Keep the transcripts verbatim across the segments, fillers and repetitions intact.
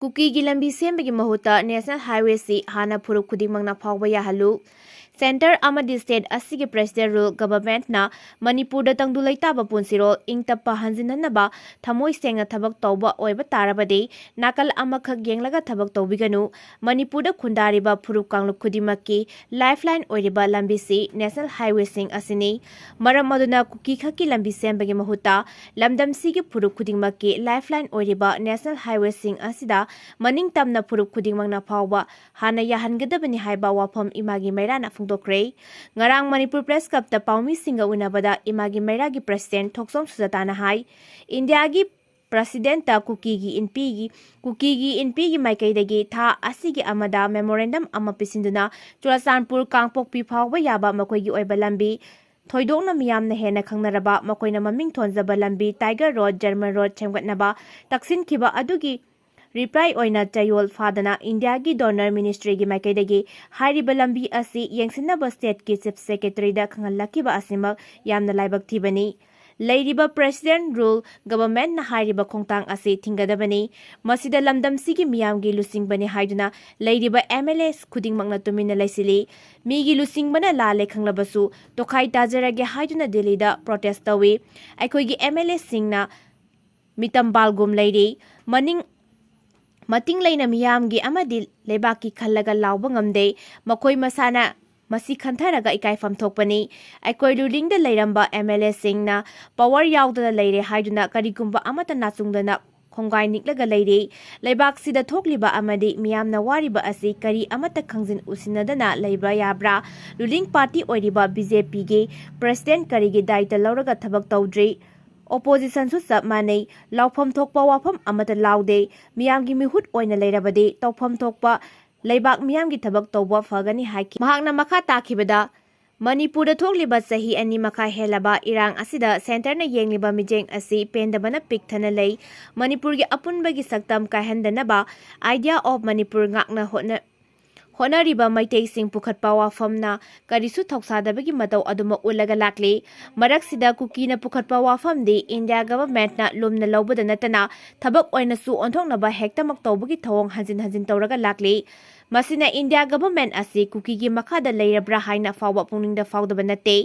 ꯀꯨꯀꯤꯒꯤ ꯂꯝꯕꯤ ꯁꯦꯝꯕꯒꯤ ꯃꯍꯨꯠꯇ National Highway ꯁꯤ ꯍꯥꯟꯅ ꯐꯨꯔꯨꯞ ꯈꯨꯗꯤꯡꯃꯛꯅ ꯐꯥꯎꯕ ꯌꯥꯍꯜꯂꯨ꯫ Centre ꯑꯃꯗꯤ state ꯑꯁꯤꯒꯤ President Rule Government ꯅ ꯃꯅꯤꯄꯨꯔꯗ ꯇꯪꯗꯨ ꯂꯩꯇꯥꯕ ꯄꯨꯟꯁꯤꯔꯣꯜ ꯏꯪ ꯇꯞꯄ ꯍꯟꯖꯤꯟꯍꯟꯅꯕ ꯊꯃꯣꯏ ꯁꯦꯡꯅ ꯊꯕꯛ ꯇꯧꯕ ꯑꯣꯏꯕ ꯇꯥꯔꯕꯗꯤ ꯅꯥꯀꯜ ꯑꯃꯈꯛ ꯌꯦꯡꯂꯒ ꯊꯕꯛ ꯇꯧꯕꯤꯒꯅꯨ꯫ ꯃꯅꯤꯄꯨꯔꯗ ꯈꯨꯟꯗꯥꯔꯤꯕ ꯐꯨꯔꯨꯞ ꯀꯥꯡꯂꯨꯞ ꯈꯨꯗꯤꯡꯃꯛꯀꯤ lifeline ꯑꯣꯏꯔꯤꯕ ꯂꯝꯕꯤꯁꯤ National Highway ꯁꯤꯡ ꯑꯁꯤꯅꯤ꯫ ꯃꯔꯝ ꯑꯗꯨꯅ ꯀꯨꯀꯤ ꯈꯛꯀꯤ ꯂꯝꯕꯤ ꯁꯦꯝꯕꯒꯤ ꯃꯍꯨꯠꯇ ꯂꯝꯗꯝꯁꯤꯒꯤ ꯐꯨꯔꯨꯞ ꯈꯨꯗꯤꯡꯃꯛꯀꯤ lifeline ꯑꯣꯏꯔꯤꯕ National Highway ꯁꯤꯡ ꯑꯁꯤꯗ ꯃꯅꯤꯡ ꯇꯝꯅ ꯐꯨꯔꯨꯞ ꯈꯨꯗꯤꯡꯃꯛꯅ ꯐꯥꯎꯕ ꯍꯥꯟꯅ ꯌꯥꯍꯟꯒꯗꯕꯅꯤ ꯍꯥꯏꯕ ꯋꯥꯐꯝ ꯏꯃꯥꯒꯤ ꯃꯩꯔꯥꯅ ꯐꯣꯡꯗꯣꯛꯈ꯭ꯔꯦ꯫ ꯉꯔꯥꯡ ꯃꯅꯤꯄꯨꯔ Press Club ꯇ ꯄꯥꯎꯃꯤꯁꯤꯡꯒ ꯎꯅꯕꯗ ꯏꯃꯥꯒꯤ ꯃꯩꯔꯥꯒꯤ President ꯊꯣꯛꯆꯣꯝ ꯁꯨꯖꯥꯇꯥꯅ ꯍꯥꯏ, ꯏꯟꯗꯤꯌꯥꯒꯤ President ꯇ ꯀꯨꯀꯤꯒꯤ ꯏꯟꯄꯤꯒꯤ, ꯀꯨꯀꯤꯒꯤ ꯏꯟꯄꯤꯒꯤ ꯃꯥꯏꯀꯩꯗꯒꯤ ꯊꯥ ꯑꯁꯤꯒꯤ ꯑꯃꯗ memorandum ꯑꯃ ꯄꯤꯁꯤꯟꯗꯨꯅ ꯆꯨꯔꯆꯥꯟꯄꯨꯔ ꯀꯥꯡꯄꯣꯛꯄꯤ ꯐꯥꯎꯕ ꯌꯥꯕ ꯃꯈꯣꯏꯒꯤ ꯑꯣꯏꯕ ꯂꯝꯕꯤ, ꯊꯣꯏꯗꯣꯛꯅ ꯃꯤꯌꯥꯝꯅ ꯍꯦꯟꯅ ꯈꯪꯅꯔꯕ ꯃꯈꯣꯏꯅ ꯃꯃꯤꯡ ꯊꯣꯟꯖꯕ ꯂꯝꯕꯤ Tiger Road, German Road ꯁꯦꯝꯒꯠꯅꯕ ꯇꯛꯁꯤꯟꯈꯤꯕ ꯑꯗꯨꯒꯤ reply ꯑꯣꯏꯅ ꯆꯌꯣꯜ ꯐꯥꯗꯅ ꯏꯟꯗꯤꯌꯥꯒꯤ DoNER Ministry ꯒꯤ ꯃꯥꯏꯀꯩꯗꯒꯤ ꯍꯥꯏꯔꯤꯕ ꯂꯝꯕꯤ ꯑꯁꯤ ꯌꯦꯡꯁꯤꯟꯅꯕ state ꯀꯤ Chief Secretary ꯗ ꯈꯪꯍꯜꯂꯛꯈꯤꯕ ꯑꯁꯤꯃꯛ ꯌꯥꯝꯅ ꯂꯥꯏꯕꯛ ꯊꯤꯕꯅꯤ꯫ ꯂꯩꯔꯤꯕ President Rule Government ꯅ ꯍꯥꯏꯔꯤꯕ ꯈꯣꯡꯊꯥꯡ ꯑꯁꯤ ꯊꯤꯡꯒꯗꯕꯅꯤ꯫ ꯃꯁꯤꯗ ꯂꯝꯗꯝꯁꯤꯒꯤ ꯃꯤꯌꯥꯝꯒꯤ ꯂꯨꯆꯤꯡꯕꯅꯤ ꯍꯥꯏꯗꯨꯅ ꯂꯩꯔꯤꯕ M L A ꯈꯨꯗꯤꯡꯃꯛꯅ ꯇꯨꯃꯤꯟꯅ ꯂꯩꯁꯤꯜꯂꯤ꯫ ꯃꯤꯒꯤ ꯂꯨꯆꯤꯡꯕꯅ ꯂꯥꯜꯂꯦ ꯈꯪꯂꯕꯁꯨ ꯇꯣꯈꯥꯏ ꯇꯥꯖꯔꯒꯦ ꯍꯥꯏꯗꯨꯅ ꯗꯤꯜꯂꯤꯗ protest ꯇꯧꯏ꯫ ꯑꯩꯈꯣꯏꯒꯤ M L A ꯁꯤꯡꯅ ꯃꯤꯇꯝꯕꯥꯜꯒꯨꯝ ꯂꯩꯔꯤ꯫ ꯃꯅꯤꯡ, ꯃꯇꯤꯡ ꯂꯩꯅ ꯃꯤꯌꯥꯝꯒꯤ ꯑꯃꯗꯤ ꯂꯩꯕꯥꯛꯀꯤ ꯈꯜꯂꯒ ꯂꯥꯎꯕ ꯉꯝꯗꯦ꯫ ꯃꯈꯣꯏ ꯃꯁꯥꯅ ꯃꯁꯤ ꯈꯟꯊꯔꯒ ꯏꯀꯥꯏꯐꯝ ꯊꯣꯛꯄꯅꯤ꯫ ꯑꯩꯈꯣꯏ ruling ꯗ ꯂꯩꯔꯝꯕ M L A ꯁꯤꯡꯅ power ꯌꯥꯎꯗꯅ ꯂꯩꯔꯦ ꯍꯥꯏꯗꯨꯅ ꯀꯔꯤꯒꯨꯝꯕ ꯑꯃꯠꯇ ꯅꯥꯆꯨꯡꯗꯅ ꯈꯣꯡꯒꯥꯏ ꯅꯤꯛꯂꯒ ꯂꯩꯔꯤ꯫ ꯂꯩꯕꯥꯛꯁꯤꯗ ꯊꯣꯛꯂꯤꯕ ꯑꯃꯗꯤ ꯃꯤꯌꯥꯝꯅ ꯋꯥꯔꯤꯕ ꯑꯁꯤ ꯀꯔꯤ ꯑꯃꯠꯇ ꯈꯪꯖꯤꯟ ꯎꯁꯤꯟꯅꯗꯅ ꯂꯩꯕ ꯌꯥꯕ꯭ꯔꯥ? Ruling party ꯑꯣꯏꯔꯤꯕ B J P ꯒꯤ President ꯀꯔꯤꯒꯤ ꯗꯥꯏꯇ ꯂꯧꯔꯒ ꯊꯕꯛ ꯇꯧꯗ꯭ꯔꯤ? Opposition ꯁꯨ ꯆꯞ ꯃꯥꯟꯅꯩ꯫ ꯂꯥꯎꯐꯝ ꯊꯣꯛꯄ ꯋꯥꯐꯝ ꯑꯃꯠꯇ ꯂꯥꯎꯗꯦ꯫ ꯃꯤꯌꯥꯝꯒꯤ ꯃꯤꯍꯨꯠ ꯑꯣꯏꯅ ꯂꯩꯔꯕꯗꯤ ꯇꯧꯐꯝ ꯊꯣꯛꯄ ꯂꯩꯕꯥꯛ ꯃꯤꯌꯥꯝꯒꯤ ꯊꯕꯛ ꯇꯧꯕ ꯐꯒꯅꯤ ꯍꯥꯏꯈꯤ꯫ ꯃꯍꯥꯛꯅ ꯃꯈꯥ ꯇꯥꯈꯤꯕꯗ, ꯃꯅꯤꯄꯨꯔꯗ ꯊꯣꯛꯂꯤꯕ ꯆꯍꯤ ꯑꯅꯤ ꯃꯈꯥꯏ ꯍꯦꯜꯂꯕ ꯏꯔꯥꯡ ꯑꯁꯤꯗ Centre ꯅ ꯌꯦꯡꯂꯤꯕ ꯃꯤꯠꯌꯦꯡ ꯑꯁꯤ ꯄꯦꯟꯗꯕꯅ ꯄꯤꯛ ꯊꯟꯅ ꯂꯩ꯫ ꯃꯅꯤꯄꯨꯔꯒꯤ ꯑꯄꯨꯟꯕꯒꯤ ꯁꯛꯇꯝ ꯀꯥꯏꯍꯟꯗꯅꯕ Idea of Manipur ꯉꯥꯛꯅ ꯍꯣꯠꯅ-, ꯍꯣꯠꯅꯔꯤꯕ ꯃꯩꯇꯩꯁꯤꯡ ꯄꯨꯈꯠꯄ ꯋꯥꯐꯝꯅ ꯀꯔꯤꯁꯨ ꯊꯧꯁꯥꯗꯕꯒꯤ ꯃꯇꯧ ꯑꯗꯨꯃꯛ ꯎꯠꯂꯒ ꯂꯥꯛꯂꯤ꯫ ꯃꯔꯛꯁꯤꯗ ꯀꯨꯀꯤꯅ ꯄꯨꯈꯠꯄ ꯋꯥꯐꯝꯗꯤ ꯏꯟꯗꯤꯌꯥ ꯒꯚꯔꯟꯃꯦꯟꯠꯅ ꯂꯨꯝꯅ ꯂꯧꯕꯗ ꯅꯠꯇꯅ ꯊꯕꯛ ꯑꯣꯏꯅꯁꯨ ꯑꯣꯟꯊꯣꯛꯅꯕ ꯍꯦꯛꯇꯃꯛ ꯇꯧꯕꯒꯤ ꯊꯧꯑꯣꯡ ꯍꯟꯖꯤꯟ ꯍꯟꯖꯤꯟ ꯇꯧꯔꯒ ꯂꯥꯛꯂꯤ꯫ ꯃꯁꯤꯅ ꯏꯟꯗꯤꯌꯥ ꯒꯚꯔꯟꯃꯦꯟꯠ ꯑꯁꯤ ꯀꯨꯀꯤꯒꯤ ꯃꯈꯥꯗ ꯂꯩꯔꯕ꯭ꯔꯥ ꯍꯥꯏꯅ ꯐꯥꯎꯕ ꯄꯨꯛꯅꯤꯡꯗ ꯐꯥꯎꯗꯕ ꯅꯠꯇꯦ꯫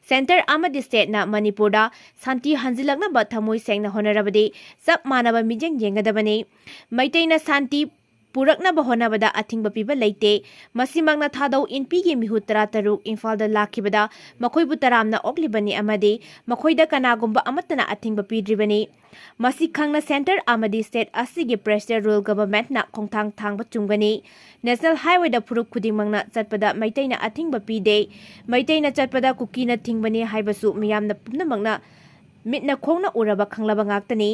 ꯁꯦꯟꯇꯔ ꯑꯃꯗꯤ ꯁ꯭ꯇꯦꯠꯅ ꯃꯅꯤꯄꯨꯔꯗ ꯁꯥꯟꯇꯤ ꯍꯟꯖꯤꯜꯂꯛꯅꯕ ꯊꯃꯣꯏ ꯁꯦꯡꯅ ꯍꯣꯠꯅꯔꯕꯗꯤ ꯆꯞ ꯃꯥꯟꯅꯕ ꯃꯤꯠꯌꯦꯡ ꯌꯦꯡꯒꯗꯕꯅꯤ꯫ ꯃꯩꯇꯩꯅ ꯁꯥꯟꯇꯤ ꯄꯨꯔꯛꯅꯕ ꯍꯣꯠꯅꯕꯗ ꯑꯊꯤꯡꯕ ꯄꯤꯕ ꯂꯩꯇꯦ꯫ ꯃꯁꯤꯃꯛꯅ ꯊꯥꯗꯧ ꯏꯟꯄꯤꯒꯤ ꯃꯤꯍꯨꯠ ꯇꯔꯥꯇꯔꯨꯛ ꯏꯝꯐꯥꯜꯗ ꯂꯥꯛꯈꯤꯕꯗ ꯃꯈꯣꯏꯕꯨ ꯇꯔꯥꯝꯅ ꯑꯣꯛꯂꯤꯕꯅꯤ ꯑꯃꯗꯤ ꯃꯈꯣꯏꯗ ꯀꯅꯥꯒꯨꯝꯕ ꯑꯃꯠꯇꯅ ꯑꯊꯤꯡꯕ ꯄꯤꯗ꯭ꯔꯤꯕꯅꯤ꯫ ꯃꯁꯤ ꯈꯪꯅ ꯁꯦꯟꯇꯔ ꯑꯃꯗꯤ ꯁ꯭ꯇꯦꯠ ꯑꯁꯤꯒꯤ ꯄ꯭ꯔꯦꯁꯤꯗꯦꯟꯠ ꯔꯨꯜ ꯒꯚꯔꯟꯃꯦꯟꯠꯅ ꯈꯣꯡꯊꯥꯡ ꯊꯥꯡꯕ ꯆꯨꯝꯒꯅꯤ꯫ ꯅꯦꯁꯅꯦꯜ ꯍꯥꯏꯋꯦꯗ ꯐꯨꯔꯨꯞ ꯈꯨꯗꯤꯡꯃꯛꯅ ꯆꯠꯄꯗ ꯃꯩꯇꯩꯅ ꯑꯊꯤꯡꯕ ꯄꯤꯗꯦ꯫ ꯃꯩꯇꯩꯅ ꯆꯠꯄꯗ ꯀꯨꯀꯤꯅ ꯊꯤꯡꯕꯅꯤ ꯍꯥꯏꯕꯁꯨ ꯃꯤꯌꯥꯝꯅ ꯄꯨꯝꯅꯃꯛꯅ ꯃꯤꯠꯅ ꯈꯣꯡꯅ ꯎꯔꯕ ꯈꯪꯂꯕ ꯉꯥꯛꯇꯅꯤ꯫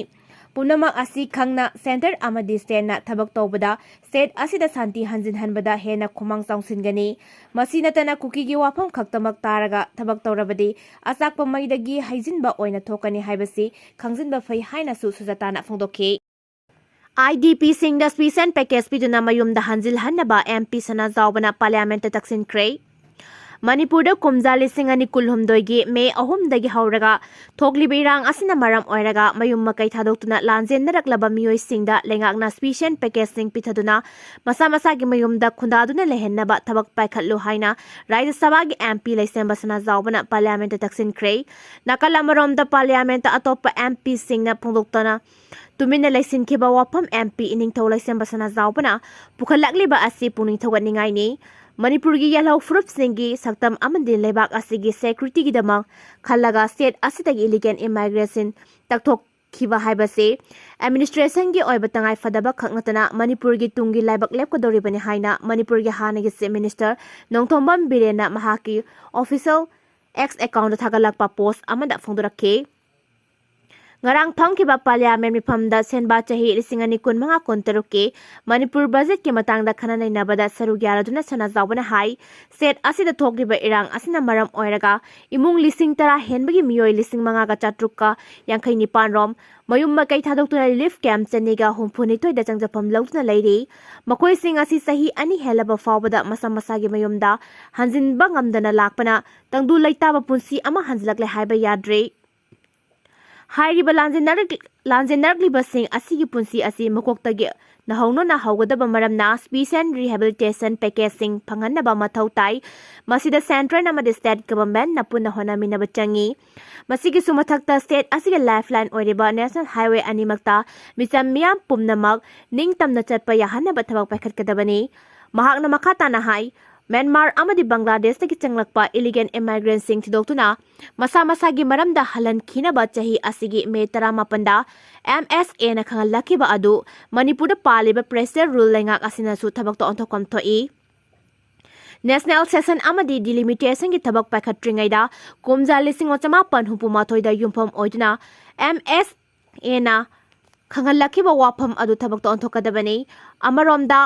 ꯄꯨꯝꯅꯃꯛ ꯑꯁꯤ ꯈꯪꯅ ꯁꯦꯟꯇꯔ ꯑꯃꯗꯤ ꯁ꯭ꯇꯦꯠꯅ ꯊꯕꯛ ꯇꯧꯕꯗ ꯁ꯭ꯇꯦꯠ ꯑꯁꯤꯗ ꯁꯥꯟꯇꯤ ꯍꯟꯖꯤꯟꯍꯟꯕꯗ ꯍꯦꯟꯅ ꯈꯨꯃꯥꯡ ꯆꯥꯎꯁꯤꯟꯒꯅꯤ꯫ ꯃꯁꯤ ꯅꯠꯇꯅ ꯀꯨꯀꯤꯒꯤ ꯋꯥꯐꯝ ꯈꯛꯇꯃꯛ ꯇꯥꯔꯒ ꯊꯕꯛ ꯇꯧꯔꯕꯗꯤ ꯑꯆꯥꯛꯄ ꯃꯩꯗꯒꯤ ꯍꯩꯖꯤꯟꯕ ꯑꯣꯏꯅ ꯊꯣꯛꯀꯅꯤ ꯍꯥꯏꯕꯁꯤ ꯈꯪꯖꯤꯟꯕ ꯐꯩ ꯍꯥꯏꯅꯁꯨ ꯁꯨꯖꯥꯇꯥꯅ ꯐꯣꯡꯗꯣꯛꯈꯤ꯫ ꯑꯥꯏ ꯗꯤ ꯄꯤꯁꯤꯡꯗ ꯁ꯭ꯄꯦꯁꯤꯌꯦꯜ ꯄꯦꯀꯦꯖ ꯄꯤꯗꯨꯅ ꯃꯌꯨꯝꯗ ꯍꯟꯖꯤꯜꯍꯟꯅꯕ ꯑꯦꯝ ꯄꯤ ꯁꯅꯥꯖꯥꯎꯕꯅ ꯄꯥꯔꯂꯤꯌꯥꯃꯦꯟꯠꯇ ꯇꯛꯁꯤꯟꯈ꯭ꯔꯦ꯫ ꯃꯅꯤꯄꯨꯔꯗ ꯀꯨꯝꯖꯥ ꯂꯤꯁꯤꯡ ꯑꯅꯤ ꯀꯨꯟꯍꯨꯝꯗꯣꯏꯒꯤ ꯃꯦ ꯑꯍꯨꯝꯗꯒꯤ ꯍꯧꯔꯒ ꯊꯣꯛꯂꯤꯕ ꯏꯔꯥꯡ ꯑꯁꯤꯅ ꯃꯔꯝ ꯑꯣꯏꯔꯒ ꯃꯌꯨꯝ ꯃꯀꯩ ꯊꯥꯗꯣꯛꯇꯨꯅ ꯂꯥꯟꯖꯦꯟꯅꯔꯛꯂꯕ ꯃꯤꯑꯣꯏꯁꯤꯡꯗ ꯂꯩꯉꯥꯛꯅ ꯁ꯭ꯄꯦꯁꯤꯌꯦꯜ ꯄꯦꯀꯦꯖꯁꯤꯡ ꯄꯤꯊꯗꯨꯅ ꯃꯁꯥ ꯃꯁꯥꯒꯤ ꯃꯌꯨꯝꯗ ꯈꯨꯟꯗꯥꯗꯨꯅ ꯂꯩꯍꯟꯅꯕ ꯊꯕꯛ ꯄꯥꯏꯈꯠꯂꯨ ꯍꯥꯏꯅ ꯔꯥꯖ꯭ꯌ ꯁꯚꯥꯒꯤ ꯑꯦꯝ ꯄꯤ ꯂꯩꯁꯦꯝꯕ ꯁꯅꯥꯖꯥꯎꯕꯅ ꯄꯥꯔꯂꯤꯌꯥꯃꯦꯟꯠꯇ ꯇꯛꯁꯤꯟꯈ꯭ꯔꯦ꯫ ꯅꯥꯀꯜ ꯑꯃꯔꯣꯝꯗ ꯄꯥꯔꯂꯤꯌꯥꯃꯦꯟꯠꯇ ꯑꯇꯣꯞꯄ ꯑꯦꯝ ꯄꯤꯁꯤꯡꯅ ꯐꯣꯡꯗꯣꯛꯇꯅ ꯇꯨꯃꯤꯟꯅ ꯂꯩꯁꯤꯟꯈꯤꯕ ꯋꯥꯐꯝ ꯑꯦꯝ ꯄꯤ ꯏꯅꯤꯡꯊꯧ ꯂꯩꯁꯦꯝꯕ ꯁꯅꯥꯖꯥꯎꯕꯅ ꯄꯨꯈꯠꯂꯛꯂꯤꯕ ꯑꯁꯤ ꯄꯨꯛꯅꯤꯡ ꯊꯧꯒꯠꯅꯤꯡꯉꯥꯏꯅꯤ꯫ ꯃꯅꯤꯄꯨꯔꯒꯤ ꯌꯦꯜꯍꯧ ꯐꯨꯔꯨꯞꯁꯤꯡꯒꯤ ꯁꯛꯇꯝ ꯑꯃꯗꯤ ꯂꯩꯕꯥꯛ ꯑꯁꯤꯒꯤ ꯁꯦꯀ꯭ꯌꯨꯔꯤꯇꯤꯒꯤꯗꯃꯛ ꯈꯜꯂꯒ ꯁ꯭ꯇꯦꯠ ꯑꯁꯤꯗꯒꯤ ꯏꯂꯤꯒꯦꯜ ꯏꯃꯥꯏꯒ꯭ꯔꯦꯁꯟ ꯇꯛꯊꯣꯛꯈꯤꯕ ꯍꯥꯏꯕꯁꯤ ꯑꯦꯗꯃꯤꯅꯤꯁꯇ꯭ꯔꯦꯁꯟꯒꯤ ꯑꯣꯏꯕ ꯇꯉꯥꯏ ꯐꯗꯕ ꯈꯛ ꯅꯠꯇꯅ ꯃꯅꯤꯄꯨꯔꯒꯤ ꯇꯨꯡꯒꯤ ꯂꯥꯏꯕꯛ ꯂꯦꯞꯀꯗꯧꯔꯤꯕꯅꯤ ꯍꯥꯏꯅ ꯃꯅꯤꯄꯨꯔꯒꯤ ꯍꯥꯟꯅꯒꯤ ꯆꯤꯐ ꯃꯤꯅꯤꯁꯇꯔ ꯅꯣꯡꯊꯣꯝꯕꯝ ꯕꯤꯔꯦꯟꯅ ꯃꯍꯥꯛꯀꯤ ꯑꯣꯐꯤꯁꯤꯌꯦꯜ ꯑꯦꯛꯁ ꯑꯦꯀꯥꯎꯟꯗ ꯊꯥꯒꯠꯂꯛꯄ ꯄꯣꯁ ꯑꯃꯗ ꯐꯣꯡꯗꯣꯔꯛꯈꯤ꯫ ꯉꯔꯥꯡ ꯐꯝꯈꯤꯕ Parliament ꯃꯤꯐꯝꯗ ꯁꯦꯝꯕ ꯆꯍꯤ ꯂꯤꯁꯤꯡ ꯑꯅꯤ ꯀꯨꯟꯃꯉꯥ ꯀꯨꯟꯇꯔꯨꯛꯀꯤ ꯃꯅꯤꯄꯨꯔ budget ꯀꯤ ꯃꯇꯥꯡꯗ ꯈꯟꯅ ꯅꯩꯅꯕꯗ ꯁꯔꯨꯛ ꯌꯥꯔꯗꯨꯅ ꯁꯅꯥꯖꯥꯎꯕꯅ ꯍꯥꯏ, state ꯑꯁꯤꯗ ꯊꯣꯛꯂꯤꯕ ꯏꯔꯥꯡ ꯑꯁꯤꯅ ꯃꯔꯝ ꯑꯣꯏꯔꯒ ꯏꯃꯨꯡ ꯂꯤꯁꯤꯡ ꯇꯔꯥ ꯍꯦꯟꯕꯒꯤ ꯃꯤꯑꯣꯏ ꯂꯤꯁꯤꯡ ꯃꯉꯥꯒ ꯆꯥꯇ꯭ꯔꯨꯛꯀ ꯌꯥꯡꯈꯩ ꯅꯤꯄꯥꯟ ꯔꯣꯝ ꯃꯌꯨꯝ ꯃꯀꯩ ꯊꯥꯗꯣꯛꯇꯨꯅ relief camp ꯆꯅꯤꯒ ꯍꯨꯝꯐꯨ ꯅꯤꯊꯣꯏꯗ ꯆꯪꯖꯐꯝ ꯂꯧꯗꯨꯅ ꯂꯩꯔꯤ꯫ ꯃꯈꯣꯏꯁꯤꯡ ꯑꯁꯤ ꯆꯍꯤ ꯑꯅꯤ ꯍꯦꯜꯂꯕ ꯐꯥꯎꯕꯗ ꯃꯁꯥ ꯃꯁꯥꯒꯤ ꯃꯌꯨꯝꯗ ꯍꯟꯖꯤꯟꯕ ꯉꯝꯗꯅ ꯂꯥꯛꯄꯅ ꯇꯪꯗꯨ ꯂꯩꯇꯥꯕ ꯄꯨꯟꯁꯤ ꯑꯃ ꯍꯟꯖꯤꯜꯂꯛꯂꯦ ꯍꯥꯏꯕ ꯌꯥꯗ꯭ꯔꯦ꯫ ꯍꯥꯏꯔꯤꯕ ꯂꯥꯟꯖꯦꯟꯅꯔꯛ-, ꯂꯥꯟꯖꯦꯟꯅꯔꯛꯂꯤꯕꯁꯤꯡ ꯑꯁꯤꯒꯤ ꯄꯨꯟꯁꯤ ꯑꯁꯤ ꯃꯀꯣꯛꯇꯒꯤ ꯅꯍꯧꯅꯅ ꯍꯧꯒꯗꯕ ꯃꯔꯝꯅ special rehabilitation package ꯁꯤꯡ ꯐꯪꯍꯟꯅꯕ ꯃꯊꯧ ꯇꯥꯏ꯫ ꯃꯁꯤꯗ central ꯑꯃꯗꯤ state government ꯅ ꯄꯨꯟꯅ ꯍꯣꯠꯅꯃꯤꯟꯅꯕ ꯆꯪꯏ꯫ ꯃꯁꯤꯒꯤꯁꯨ ꯃꯊꯛꯇ state ꯑꯁꯤꯒꯤ lifeline ꯑꯣꯏꯔꯤꯕ national highway ꯑꯅꯤꯃꯛꯇ ꯃꯤꯆꯝ ꯃꯤꯌꯥꯝ ꯄꯨꯝꯅꯃꯛ ꯅꯤꯡꯇꯝꯅ ꯆꯠꯄ ꯌꯥꯍꯟꯅꯕ ꯊꯕꯛ ꯄꯥꯏꯈꯠꯀꯗꯕꯅꯤ꯫ ꯃꯍꯥꯛꯅ ꯃꯈꯥ ꯇꯥꯅ ꯍꯥꯏ, ꯃ꯭ꯌꯥꯟꯃꯥꯔ ꯑꯃꯗꯤ ꯕꯪꯒ꯭ꯂꯥꯗꯦꯁꯇꯒꯤ ꯆꯪꯂꯛꯄ illegal immigrant ꯁꯤꯡ ꯊꯤꯗꯣꯛꯇꯨꯅ ꯃꯁꯥ ꯃꯁꯥꯒꯤ ꯃꯔꯝꯗ ꯍꯜꯍꯟꯈꯤꯅꯕ ꯆꯍꯤ ꯑꯁꯤꯒꯤ ꯃꯦ ꯇꯔꯥꯃꯥꯄꯟꯗ M S A ꯅ ꯈꯪꯍꯜꯂꯛꯈꯤꯕ ꯑꯗꯨ ꯃꯅꯤꯄꯨꯔꯗ ꯄꯥꯜꯂꯤꯕ special rule ꯂꯩꯉꯥꯛ ꯑꯁꯤꯅꯁꯨ ꯊꯕꯛꯇ ꯑꯣꯟꯊꯣꯛꯐꯝ ꯊꯣꯛꯏ꯫ National cessation ꯑꯃꯗꯤ delimitation ꯒꯤ ꯊꯕꯛ ꯄꯥꯏꯈꯠꯇ꯭ꯔꯤꯉꯩꯗ ꯀꯨꯝꯖꯥ ꯂꯤꯁꯤꯡ ꯑꯃ ꯆꯃꯥꯄꯟ ꯍꯨꯝꯐꯨ ꯃꯥꯊꯣꯏꯗ ꯌꯨꯝꯐꯝ ꯑꯣꯏꯗꯨꯅ M S A ꯅ ꯈꯪꯍꯜꯂꯛꯈꯤꯕ ꯋꯥꯐꯝ ꯑꯗꯨ ꯊꯕꯛꯇ ꯑꯣꯟꯊꯣꯛꯀꯗꯕꯅꯤ꯫ ꯑꯃꯔꯣꯝꯗ,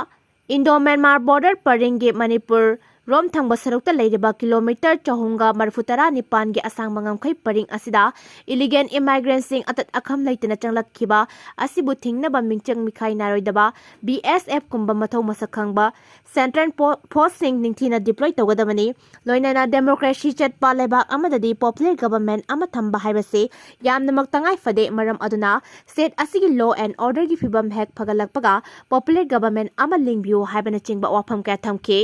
Indo Myanmar border ꯄꯔꯤꯡꯒꯤ ꯃꯅꯤꯄꯨꯔ ꯔꯣꯝ ꯊꯪꯕ ꯁꯔꯨꯛꯇ ꯂꯩꯔꯤꯕ kilometre ꯆꯍꯨꯝꯒ ꯃꯔꯤꯐꯨ ꯇꯔꯥ ꯅꯤꯄꯥꯟꯒꯤ ꯑꯁꯥꯡꯕ ꯉꯝꯈꯩ ꯄꯔꯤꯡ ꯑꯁꯤꯗ illegal immigrant ꯁꯤꯡ ꯑꯇꯠ ꯑꯈꯝ ꯂꯩꯇꯅ ꯆꯪꯂꯛꯈꯤꯕ ꯑꯁꯤꯕꯨ ꯊꯤꯡꯅꯕ ꯃꯤꯆꯪ ꯃꯤꯈꯥꯏ ꯅꯥꯏꯔꯣꯏꯗꯕ B S F ꯀꯨꯝꯕ ꯃꯊꯧ ꯃꯁꯛ ꯈꯪꯕ central po-, force ꯁꯤꯡ ꯅꯤꯡꯊꯤꯅ deploy ꯇꯧꯒꯗꯕꯅꯤ꯫ ꯂꯣꯏꯅꯅ democracy ꯆꯠꯄ ꯂꯩꯕꯥꯛ ꯑꯃꯗꯗꯤ popular government ꯑꯃ ꯊꯝꯕ ꯍꯥꯏꯕꯁꯤ ꯌꯥꯝꯅꯃꯛ ꯇꯉꯥꯏ ꯐꯗꯦ꯫ ꯃꯔꯝ ꯑꯗꯨꯅ state ꯑꯁꯤꯒꯤ law and order ꯒꯤ ꯐꯤꯕꯝ ꯍꯦꯛ ꯐꯒꯠꯂꯛꯄꯒ popular government ꯑꯃ ꯂꯤꯡꯕꯤꯌꯨ ꯍꯥꯏꯕꯅꯆꯤꯡꯕ ꯋꯥꯐꯝ ꯀꯌꯥ ꯊꯝꯈꯤ꯫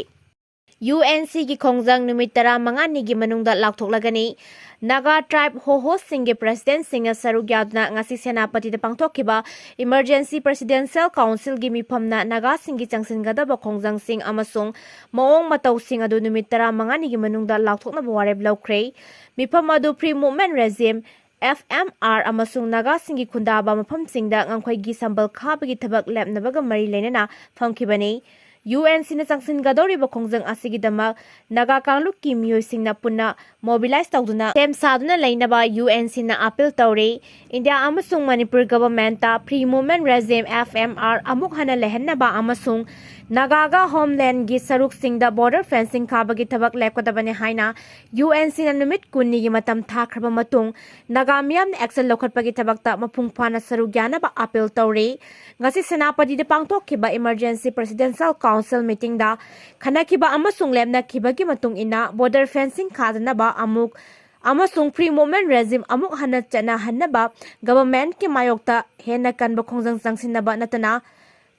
U N C ꯒꯤ ꯈꯣꯡꯖꯪ ꯅꯨꯃꯤꯠ ꯇꯔꯥꯃꯉꯥꯅꯤꯒꯤ ꯃꯅꯨꯡꯗ ꯂꯥꯎꯊꯣꯛꯂꯒꯅꯤ꯫ Naga tribe ꯍꯣꯍꯣꯁꯤꯡꯒꯤ president ꯁꯤꯡꯅ ꯁꯔꯨꯛ ꯌꯥꯗꯨꯅ ꯉꯁꯤ ꯁꯦꯅꯥꯄꯇꯤꯗ ꯄꯥꯡꯊꯣꯛꯈꯤꯕ Emergency Presidential Council ꯒꯤ ꯃꯤꯐꯝꯅ ꯅꯥꯒꯥꯁꯤꯡꯒꯤ ꯆꯪꯁꯤꯟꯒꯗꯕ ꯈꯣꯡꯖꯪꯁꯤꯡ ꯑꯃꯁꯨꯡ ꯃꯑꯣꯡ ꯃꯇꯧꯁꯤꯡ ꯑꯗꯨ ꯅꯨꯃꯤꯠ ꯇꯔꯥꯃꯉꯥꯅꯤꯒꯤ ꯃꯅꯨꯡꯗ ꯂꯥꯎꯊꯣꯛꯅꯕ ꯋꯥꯔꯦꯞ ꯂꯧꯈ꯭ꯔꯦ꯫ ꯃꯤꯐꯝ ꯑꯗꯨ Free Movement Regime, F M R, ꯑꯃꯁꯨꯡ ꯅꯥꯒꯥꯁꯤꯡꯒꯤ ꯈꯨꯟꯗꯥꯕ ꯃꯐꯝꯁꯤꯡꯗ ꯉꯝꯈꯩꯒꯤ ꯁꯝꯕꯜ ꯈꯥꯕꯒꯤ ꯊꯕꯛ ꯂꯦꯞꯅꯕꯒ ꯃꯔꯤ ꯂꯩꯅꯅ ꯐꯝꯈꯤꯕꯅꯤ꯫ UNCꯅ ꯆꯪꯁꯤꯟꯒꯗꯧꯔꯤꯕ ꯈꯣꯡꯖꯪ ꯑꯁꯤꯒꯤꯗꯃꯛ ꯅꯥꯒꯥ ꯀꯥꯡꯂꯨꯞꯀꯤ ꯃꯤꯑꯣꯏꯁꯤꯡꯅ ꯄꯨꯟꯅ mobilize ꯇꯧꯗꯨꯅ ꯁꯦꯝ ꯁꯥꯗꯨꯅ ꯂꯩꯅꯕ UNCꯅ appeal ꯇꯧꯔꯤ꯫ ꯏꯟꯗꯤꯌꯥ ꯑꯃꯁꯨꯡ Manipur governmentꯇ Free Movement Regime, FMR, ꯑꯃꯨꯛ ꯍꯟꯅ ꯂꯩꯍꯟꯅꯕ ꯑꯃꯁꯨꯡ ꯅꯥꯒꯥꯒ homelandꯒꯤ ꯁꯔꯨꯛꯁꯤꯡꯗ border fencing ꯈꯥꯕꯒꯤ ꯊꯕꯛ ꯂꯦꯞꯀꯗꯕꯅꯤ ꯍꯥꯏꯅ UNCꯅ ꯅꯨꯃꯤꯠ ꯀꯨꯟꯅꯤꯒꯤ ꯃꯇꯝ ꯊꯥꯈ꯭ꯔꯕ ꯃꯇꯨꯡ ꯅꯥꯒꯥ ꯃꯤꯌꯥꯝꯅ action ꯂꯧꯈꯠꯄꯒꯤ ꯊꯕꯛꯇ ꯃꯄꯨꯡ ꯐꯥꯅ ꯁꯔꯨꯛ ꯌꯥꯅꯕ appeal ꯇꯧꯔꯤ꯫ ꯉꯁꯤ ꯁꯦꯅꯥꯄꯇꯤꯗ ꯄꯥꯡꯊꯣꯛꯈꯤꯕ Emergency Presidential Council meetingꯗ ꯈꯟꯅꯈꯤꯕ ꯑꯃꯁꯨꯡ ꯂꯦꯞꯅꯈꯤꯕꯒꯤ ꯃꯇꯨꯡ ꯏꯟꯅ border fencing ꯈꯥꯗꯅꯕ ꯑꯃꯨꯛ ꯑꯃꯁꯨꯡ Free Movement Regime ꯑꯃꯨꯛ ꯍꯟꯅ ꯆꯠꯅꯍꯟꯅꯕ governmentꯀꯤ ꯃꯥꯌꯣꯛꯇ ꯍꯦꯟꯅ ꯀꯟꯕ ꯈꯣꯡꯖꯪ ꯆꯪꯁꯤꯟꯅꯕ ꯅꯠꯇꯅ,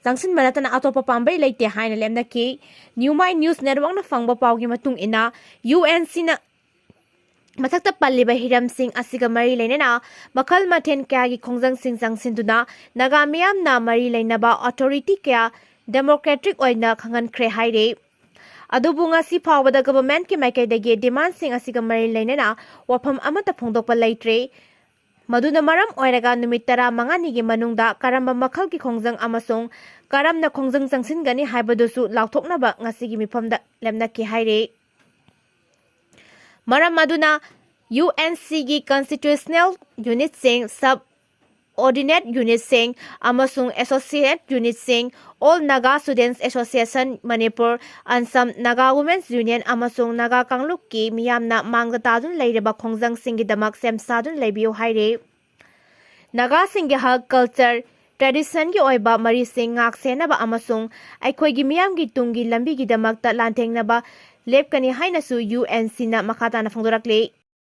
ꯆꯪꯁꯤꯟꯕ ꯅꯠꯇꯅ ꯑꯇꯣꯞꯄ ꯄꯥꯝꯕꯩ ꯂꯩꯇꯦ ꯍꯥꯏꯅ ꯂꯦꯞꯅꯈꯤ꯫ New Mind News Networkꯅ ꯐꯪꯕ ꯄꯥꯎꯒꯤ ꯃꯇꯨꯡ ꯏꯟꯅ, UNCꯅ ꯃꯊꯛꯇ ꯄꯜꯂꯤꯕ ꯍꯤꯔꯝꯁꯤꯡ ꯑꯁꯤꯒ ꯃꯔꯤ ꯂꯩꯅꯅ ꯃꯈꯜ ꯃꯊꯦꯜ ꯀꯌꯥꯒꯤ ꯈꯣꯡꯖꯪꯁꯤꯡ ꯆꯪꯁꯤꯟꯗꯨꯅ ꯅꯥꯒꯥ ꯃꯤꯌꯥꯝꯅ ꯃꯔꯤ ꯂꯩꯅꯕ authority ꯀꯌꯥ democratic ꯑꯣꯏꯅ ꯈꯪꯍꯟꯈ꯭ꯔꯦ ꯍꯥꯏꯔꯤ꯫ ꯑꯗꯨꯕꯨ ꯉꯁꯤ ꯐꯥꯎꯕꯗ governmentꯀꯤ ꯃꯥꯏꯀꯩꯗꯒꯤ demandꯁꯤꯡ ꯑꯁꯤꯒ ꯃꯔꯤ ꯂꯩꯅꯅ ꯋꯥꯐꯝ ꯑꯃꯠꯇ ꯐꯣꯡꯗꯣꯛꯄ ꯂꯩꯇ꯭ꯔꯤ꯫ ꯃꯗꯨꯅ ꯃꯔꯝ ꯑꯣꯏꯔꯒ ꯅꯨꯃꯤꯠ ꯇꯔꯥꯃꯉꯥꯅꯤꯒꯤ ꯃꯅꯨꯡꯗ ꯀꯔꯝꯕ ꯃꯈꯜꯒꯤ ꯈꯣꯡꯖꯪ ꯑꯃꯁꯨꯡ ꯀꯔꯝꯅ ꯈꯣꯡꯖꯪ ꯆꯪꯁꯤꯟꯒꯅꯤ ꯍꯥꯏꯕꯗꯨꯁꯨ ꯂꯥꯎꯊꯣꯛꯅꯕ ꯉꯁꯤꯒꯤ ꯃꯤꯐꯝꯗ ꯂꯦꯞꯅꯈꯤ ꯍꯥꯏꯔꯤ꯫ ꯃꯔꯝ ꯑꯗꯨꯅ UNCꯒꯤ constitutional unitꯁꯤꯡ, subordinate unitꯁꯤꯡ ꯑꯃꯁꯨꯡ associate unitꯁꯤꯡ, All Naga Students Association Manipur, ANSAM, Naga Women's Union ꯑꯃꯁꯨꯡ ꯅꯥꯒꯥ ꯀꯥꯡꯂꯨꯞꯀꯤ ꯃꯤꯌꯥꯝꯅ ꯃꯥꯡꯗ ꯇꯥꯗꯨꯅ ꯂꯩꯔꯤꯕ ꯈꯣꯡꯖꯪꯁꯤꯡꯒꯤꯗꯃꯛ ꯁꯦꯝ ꯁꯥꯗꯨꯅ ꯂꯩꯕꯤꯌꯨ ꯍꯥꯏꯔꯤ꯫ ꯅꯥꯒꯥꯁꯤꯡꯒꯤ ꯍꯛ, culture, traditionꯒꯤ ꯑꯣꯏꯕ ꯃꯔꯤꯁꯤꯡ ꯉꯥꯛ ꯁꯦꯟꯅꯕ ꯑꯃꯁꯨꯡ ꯑꯩꯈꯣꯏꯒꯤ ꯃꯤꯌꯥꯝꯒꯤ ꯇꯨꯡꯒꯤ ꯂꯝꯕꯤꯒꯤꯗꯃꯛꯇ ꯂꯥꯟꯊꯦꯡꯅꯕ ꯂꯦꯞꯀꯅꯤ ꯍꯥꯏꯅꯁꯨ UNCꯅ ꯃꯈꯥ ꯇꯥꯅ ꯐꯣꯡꯗꯣꯔꯛꯂꯤ꯫